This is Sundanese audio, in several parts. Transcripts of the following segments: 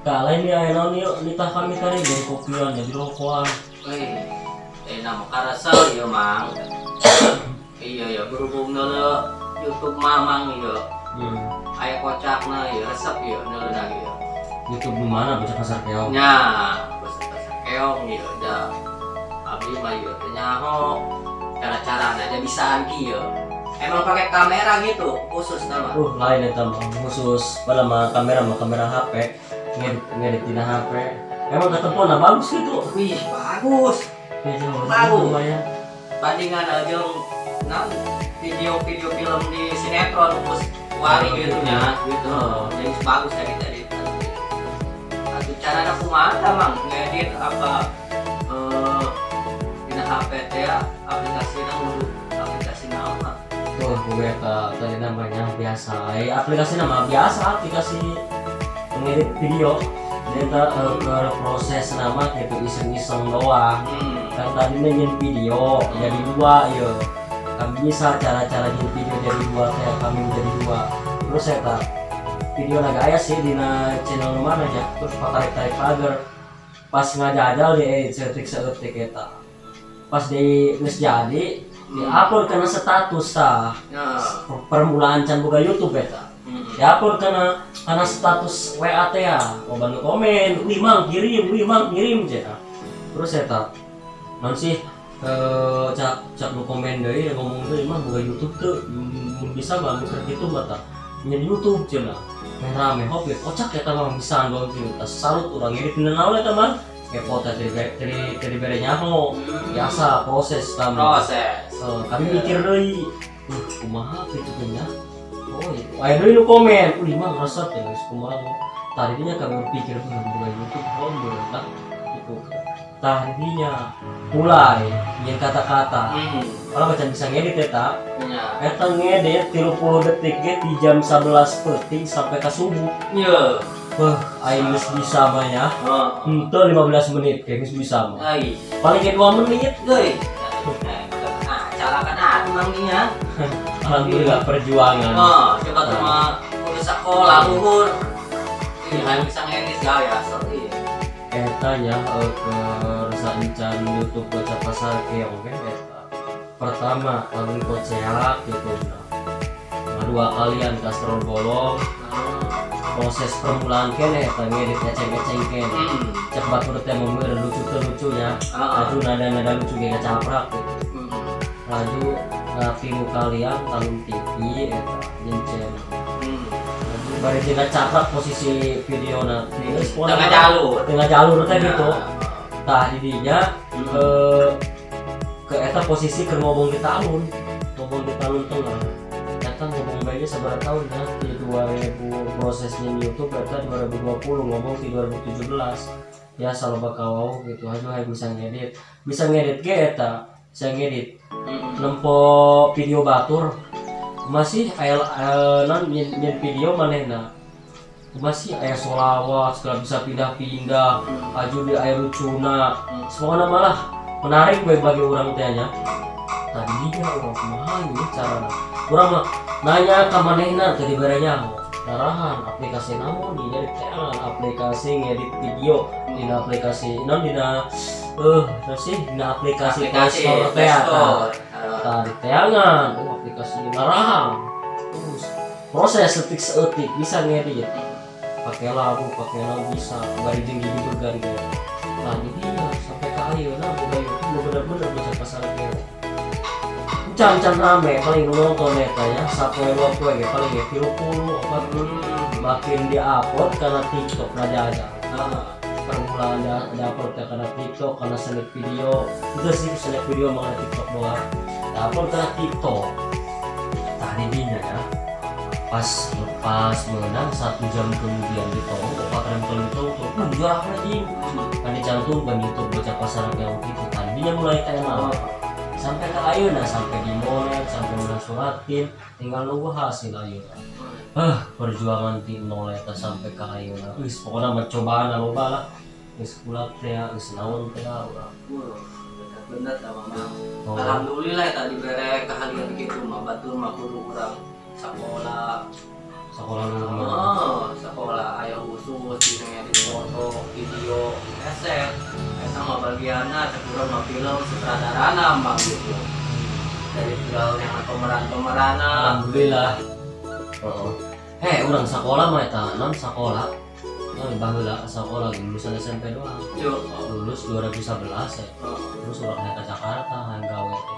Tah lain dia aya naon ieu nitah kami tadi jadi kopian jadi rokokan. Wih, nama karasel ya Mang. Iya ya, berhubung neuleuh YouTube Mamang ieu. Aya kocakna ieu, resep ieu neuleuhna ieu. YouTube di mana bocah pasar keong? Nya, bocah pasar keong ieu da. Abdi mah ieu teu nyaho cara-carana aja bisaan kieu. Emang pakai kamera gitu khusus nama? Lain eta mah khusus pada mah kamera HP, ngedit dina HP. Emang ketempona bagus gitu. Wih, bagus. Ya, bagus. Lumayan. Bandingan aja nah, video-video film di sinetron terus wari gitu nya gitu. Jadi bagus ya kita edit. Atau carana kumaha Mang ngedit apa dina HP teh aplikasina kudu aplikasi naon mah? Tuh, gue tadi namanya biasa. Aplikasi nama biasa, aplikasi pengedit video. Jadi proses nama gitu iseng-iseng doang. Kan tadi nyin video jadi dua ya. Kami bisa cara-cara nyin video jadi dua kayak kami menjadi dua. Terus saya tak video naga aya sih dina channel mana ya. Terus tarik-tarik pagar. Pas ngajajal di edit seetik-seetik eta. Pas di geus jadi di-upload karena status tah. Permulaan can boga YouTube eta. Di-upload karena status WA teh ya. Loba nu komen, "Wih Mang kirim, wih Mang kirim" cenah. Terus eta naon sih cak nu komen deui ngomong deui mah boga YouTube teu mun bisa mah nu keur kitu mah tah. Nyen YouTube cenah. Meh rame hop ge kocak eta mah bisa doang kieu. Tah salut urang ngedit dina naon eta mah. Kepo teh teu dibere nyaho. Biasa proses tah. Proses. Kami mikir deui, kumaha kitu teh nya. Oh, iya. Aya deui nu komen, "Wih Mang resep ya geus kumaha." Tadinya kami berpikir buka YouTube oh bener gitu. Tadinya mulai yang kata-kata. Kalau macam bisa ngedit eta. Eta ngedit 30 detik ge di jam 11 peuting sampai ka subuh. Iya. Wah, aing geus bisa mah ya. Henteu 15 menit kayak geus bisa mah. Paling ge 2 menit deui. Nah, cara kan atuh Mang nya. Alhamdulillah perjuangan. Oh, coba tuh mah kudu sekolah luhur. Iya, bisa ngedit gaya so ieu. Eta nya keur saencan YouTube bocah pasar keong ge eta. Pertama, lamun koceak YouTube-na. Kedua kalian kastrol bolong. Proses permulaan kene eta ngedit eceng-eceng kene. Cek batur teh mun lucu teu lucunya. Laju nada-nada lucu ge ngacaprak gitu. Laju tilu kalian talun TV eta jeung channel. Laju bari jeung ngacaprak posisi videona. Geus tengah jalur. Tengah jalur teh gitu. Tah di dinya ke eta posisi keur ngomong di talun. Ngomong di talun tengah. Eta ngomong bae sabaraha tahun ya di 2000 prosesnya YouTube eta 2020 ngomong di 2017. Ya saloba kawau gitu aja hayang bisa ngedit. Bisa ngedit ge eta, bisa ngedit. Nempo video batur masih aya non nyen video manehna. Masih aya solawat segala bisa pindah-pindah, aju di aya lucuna. Semua malah menarik we bagi urang teh nya. Tadi dia urang kumaha ieu carana. Urang mah nanya ka manehna teu dibere nyaho. Narahan aplikasi naon di nyari teangan aplikasi ngedit video dina aplikasi naon dina sih dina aplikasi Play Store teh tah di teangan aplikasi narahan. Terus proses detik seeutik bisa ngedit. Pakai lagu, pakai lagu bisa bari jeung gigibegan ge. Tah di dinya sampai ka ayeuna boga YouTube bener-bener bocah pasar keong. Can-can rame paling nonton eta ya sapoe dua poe ge paling ge 30 40 makin di-upload karena TikTok raja aja. Permulaan di-upload ya karena TikTok karena select video itu sih select video mengenai TikTok doang di-upload karena TikTok tadi dinya ya pas menang 1 jam kemudian ditolong opat rempel ditolong tuh juara anjing kan dicantumkan YouTube bocah pasar keong gitu tadinya mulai tema sampai ke ayeuna sampai di monet sampai menang suratin tinggal nunggu hasil ayeuna. Perjuangan ti nol eta sampai ke ayeuna geus pokona mah cobaan loba lah geus kulak teh geus naon teh urang. Bener tah Mamang. Alhamdulillah eta dibere keahlian kitu mah batur mah kudu urang sakola. Sekolah luhur. Oh, sekolah aya khusus di ngedit. cek urang mah film sutradarana mah gitu. Dari film yang pemeran-pemeranna. Alhamdulillah. Heeh. Heh, urang sekolah mah eta, non sekolah. Nah, baheula sekolah lulusan SMP doang. Yo. Lulus 2011 ya. Terus urang ke Jakarta hayang gawe teh.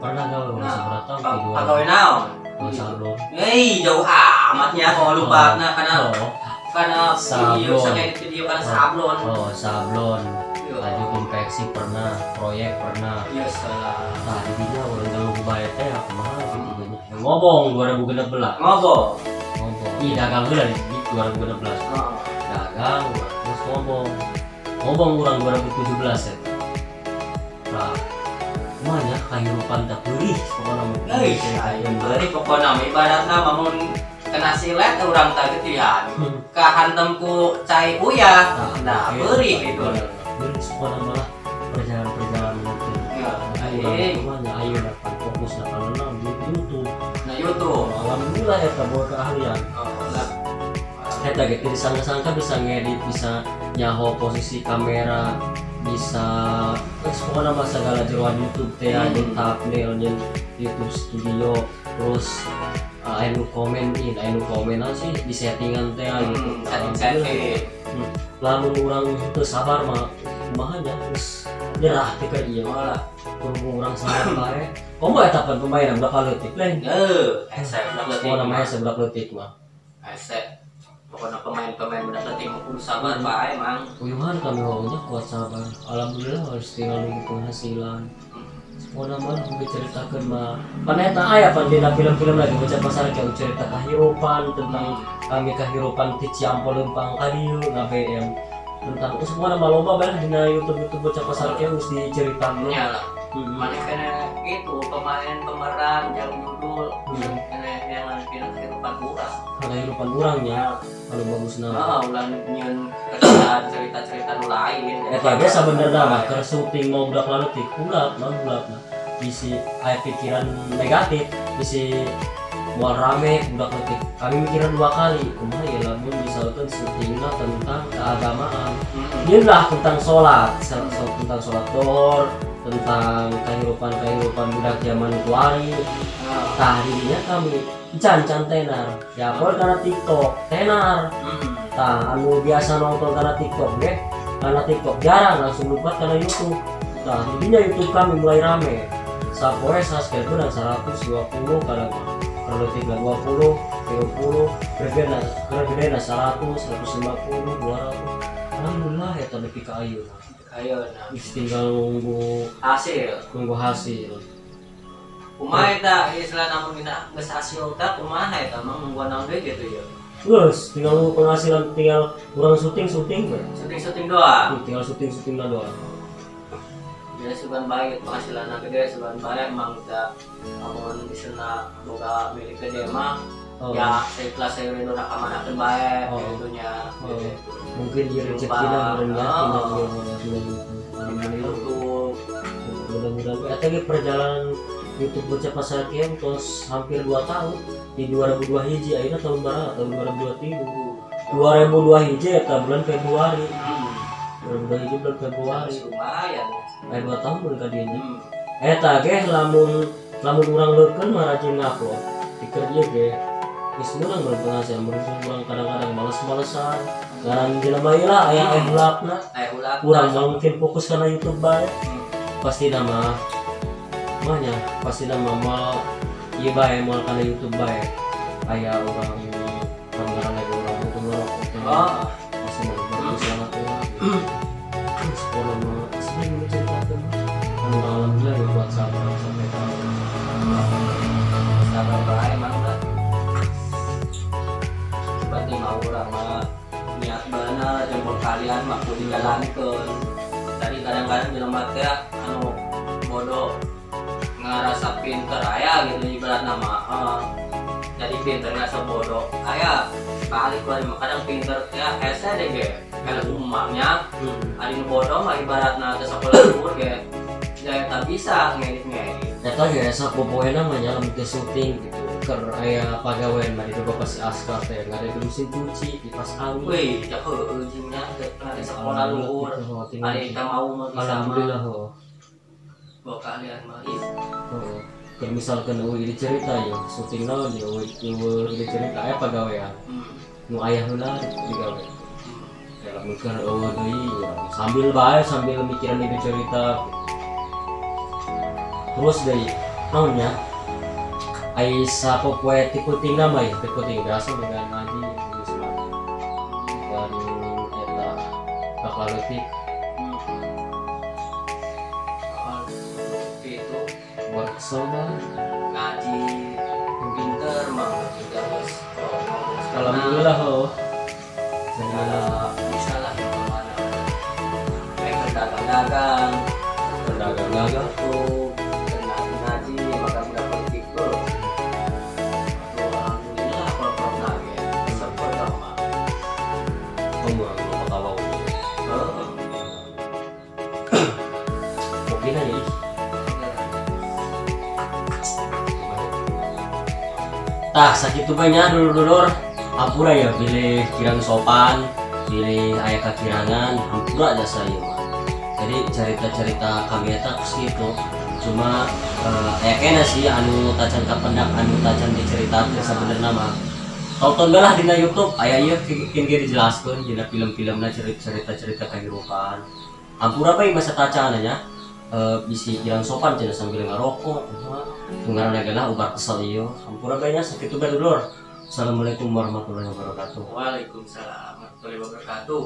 Pernah gawe urang sabaraha tahun di dua Pagawe naon? Sablon. Hei, jauh amatnya oh lupatna karena Oh, karena video Sablon. sangedit video karena sablon. oh, sablon. Yo. Laju konveksi pernah, proyek pernah. Iya salah. Nah, didinya urang gawe bae teh kumaha gitu nya. Ngobong 2016. Ngobong. Ngobong. Ih, dagang heula di 2016. Heeh. Dagang urang terus ngobong. Ngobong urang 2017 ya. Nah, kumaha nya kahirupan teh peurih pokona mah. Euy, ayo beureum pokona mah ibaratna mun kena silet urang teh getihan. Kahantem ku cai uyah. Nah, beurih gitu. Beurih pokona malah perjalanan-perjalanan teh. Ya, Urang aing. kumaha nya ayeuna pan fokus na kana di YouTube. Nah, YouTube. Alhamdulillah eta bawa keahlian. Oh, lah. Eta ge teu disangka-sangka bisa ngedit, bisa nyaho posisi kamera, bisa geus pokona mah segala jeroan YouTube teh jeung thumbnail jeung YouTube Studio, terus aya nu komen, ih aya nu komen sih di settingan teh gitu. Setting-setting. Lamun urang teu sabar mah kumaha nya geus nyerah teh ka ieu. Oh lah. Berhubung urang sabar bae. Komo eta pan pemain budak leutik lain. Heuh, hese budak leutik. Pokona mah hese budak leutik mah. Hese. Pokona pemain-pemain budak leutik mah kudu sabar bae, Mang. Uyuhan kami waunya kuat sabar. Alhamdulillah harus tinggal nunggu penghasilan. Pokona mah diceritakeun mah. Pan eta aya pan dina film-film lagi bocah pasar kayak cerita kehidupan tentang kami kehidupan ti Ciampo leumpang ka dieu ngabm tentang terus pokona mah loba bae dina YouTube-YouTube bocah pasar kayak geus diceritakeun. Nya lah. Mana kena itu pemain pemeran yang judul kena yang dina kehidupan urang. Kehidupan urang nya anu bagusna. Heeh, ulah nyieun kerjaan cerita-cerita nu lain. Eta ge sabenerna mah keur syuting mau budak leutik kulap mah kulapna. Bisi aya pikiran negatif, bisi moal rame budak leutik. Kami mikiran dua kali, kumaha ya lamun misalkan syutingna tentang keagamaan. Nyeun lah tentang salat, tentang salat dohor, tentang kehidupan-kehidupan budak zaman kuari. Tah dirinya kami can-can tenar. Ya upload karena TikTok, tenar. Tah anu biasa nonton karena TikTok ge, karena TikTok jarang langsung lupa karena YouTube. Tah dirinya YouTube kami mulai rame. Sapoe subscriber dan 120 kadang kalau 320, 30, berbeda 100, 150, 200. Alhamdulillah ya nepi ka ayeuna. Ayeuna. Geus tinggal nunggu hasil. Nunggu hasil. Kumaha eta istilah namun dina geus hasil teh kumaha eta mah nungguan naon deui gitu ya. Geus tinggal nunggu penghasilan, tinggal urang syuting-syuting we. Syuting-syuting doang. Tinggal syuting-syuting doang. Jadi sugan bae penghasilan gede sugan bae emang da amun istilahna boga milik gede mah ya seikhlas saya ridho ka kamanakeun bae gitu nya. Mungkin dia rezekina meureun nya tina YouTube. Mudah-mudahan eta ge perjalanan YouTube bocah pasar kieu tos hampir 2 tahun di 2002 hiji ayeuna tahun baraha tahun 2023. 2002 hiji eta bulan Februari. 2002 hiji bulan Februari. Lumayan. Aya 2 tahun mun ka dieu nya. Eta ge lamun urang leukeun mah rajin ngupload. Di kerja ge geus meunang mun penghasilan urang kadang-kadang males-malesan. Ngaran jelema ieu lah aya hulapna. Aya hulap. Urang mah mungkin fokus kana YouTube bae. Pasti nama mahnya pasti nama moal ieu bae moal kana YouTube bae. Aya urang ngaran lagi urang itu ngerokok. Pasti mah bagus banget ya. Sekolah mah asli menceritakan anu alhamdulillah ya buat sabar sampai tahun sabar bae emang lah. Berarti mau urang mah niat bener jeung kalian mah kudu dijalankeun. Tadi kadang-kadang jelema teh anu bodoh ngerasa pinter aya gitu ibarat nama jadi pinter ngerasa bodoh aya balik lagi mah kadang pinter ya hese deh ge kalau umumnya ari nu bodoh mah ibaratna teh sakola luhur ge ya tak bisa ngedit-ngedit eta ge asa popoena mah nya lamun teh syuting gitu Keur aya pagawean mah di bapak si Askar teh ngada di mesin cuci di pas angin. Wih, jauh ujungnya ke sekolah luhur. Tinggal. Ada kita mau mah bisa mah. Alhamdulillah heuh. Bawa kalian mah ih. Heeh. Keur misalkan eueuh ide cerita ya, syuting naon ya eueuh ide cerita aya pagawean. Nu aya heula digawe. Ya lamun keur eueuh deui ya, sambil bae sambil mikiran ide cerita. Terus deui naon nya? Ai sapopoe ti peutingna mah ya, ti peuting biasa dengan ngaji geus mah. Dan eta bakal leutik Itu buat kesel mah. Ngaji pinter mah juga geus. Alhamdulillah oh. Segala bisa lah kemana. Mereka dagang-dagang, Dagang-dagang. tuh ngaji maka budak politik tuh. Alhamdulillah kalau pernah ya, support sama. Kamu apa tahu? Kopi aja ih. Tah sakitu banyak dulur-dulur. Hampura ya bilih kirang sopan, bilih aya kakirangan, hampura jasa ieu mah. Jadi cerita-cerita kami eta geus kitu. Cuma aya kena sih anu tacan kapendak, anu tacan diceritakeun sabenerna mah. Tonton lah dina YouTube aya ieu kin ge dijelaskeun dina film-filmna cerita-cerita kehidupan. Hampura bae masa tacan nya. Bisi kirang sopan cenah sambil ngarokok kumaha. Ngaranna ge lah ubar kesel ieu. Hampura bae nya sakitu bae dulur. Assalamualaikum warahmatullahi wabarakatuh. Waalaikumsalam warahmatullahi wabarakatuh.